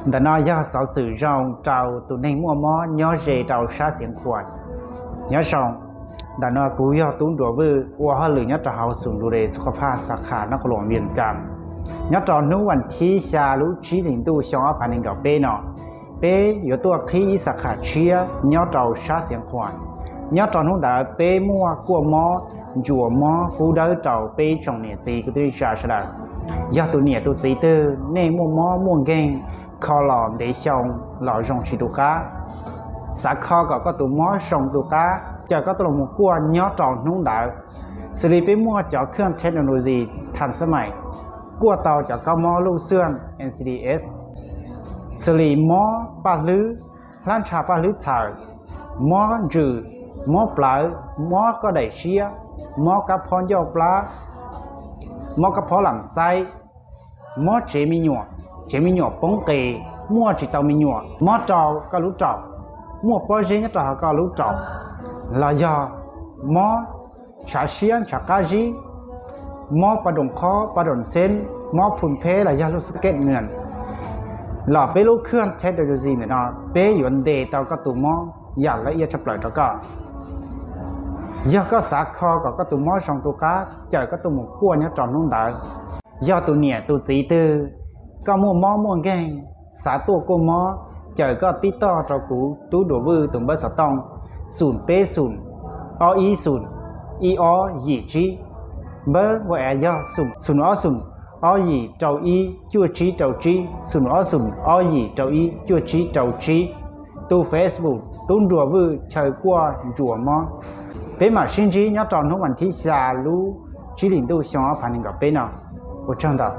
Ntawm no yog xov xwm zoo rau tus neeg muaj mob nyob ze rau sab Xiav Khuam. Nyob zoo, ntawm no kuv yog Tub Nruas Vwj ua hauj lwm nyob rau hauv Xum Lu Des Xu Kha Phaj Xa Kha Nab Qhua Luam Vias Cas. Nyob rau hnub vas thib xya lub tsib hlis ntuj xyoo ob phav nees nkaum peb no, peb yuav tuaj qhib ib xa kha tshiab nyob rau sab Xiav Khuam. Nyob rau hnub ntawd peb muaj kuaj mob, ntsuas mob, pub dawb rau peb tsoom niam txiv kwv tij neej tsa sawv daws. Yog tus niam tus txiv twg nej muaj mob muaj nkeeg kho los ntev xyoo los zoo tsis tu qab, xav kho kom koj tus mob zoo tu qab, caw koj tuaj los mus kuaj nyob rau hnub ntawd. Xws li peb muaj cov khoom technology tha xab mais, kuaj tau cov kab mob luj xuam N C D S, xws li mob paj hlwb, hlab ntsha paj hlwb txhaws, mob ntsws, mob plawv, mob koj daim siab, mob kab phob ncauj plab, mob kab phob lam xaib, mob tsev me nyuam, tsev me nyuam poob qes, muaj tsis tau me nyuam, mob rau koj lub raum, muaj pob zeb nyob rau hauv koj lub raum, los yog mob ntshav siab ntshav qab zib, mob pa doos khob pa doos xeeb, mob phum pheb los yog lub xab kej nws, los peb lub khoom technology ntawm no peb yuav ntes tau koj tus mob yam laj iab tshaj plaws rau koj. Yog koj xav kho kom koj tus mob zoo tu qab, caw koj tuaj mus kuaj nyob rau hnub ntawd. Yog tus niam tus txiv twg koj muaj mob muaj nkeeg, xav tuaj kuaj mob, caw koj tib toj rau kuv Tub Nruas Vwj tus npawb xov tooj xoom peb xoom ob ib xoom ib ob yim tsib. Npawb WhatsApp yog xoom ob xoom ob yim rau ib cuaj tsib rau tsib, xoom ob xoom ob yim rau ib cuaj tsib rau tsib. Tus Facebook Tub Nruas Vwj chaw kuaj ntsuas mob. Peb mam sib ntsib nyob rau hnub vas thib xya lub tsib hlis ntuj xyoo ob phav nees nkaum peb no. Ua tsaug ntau.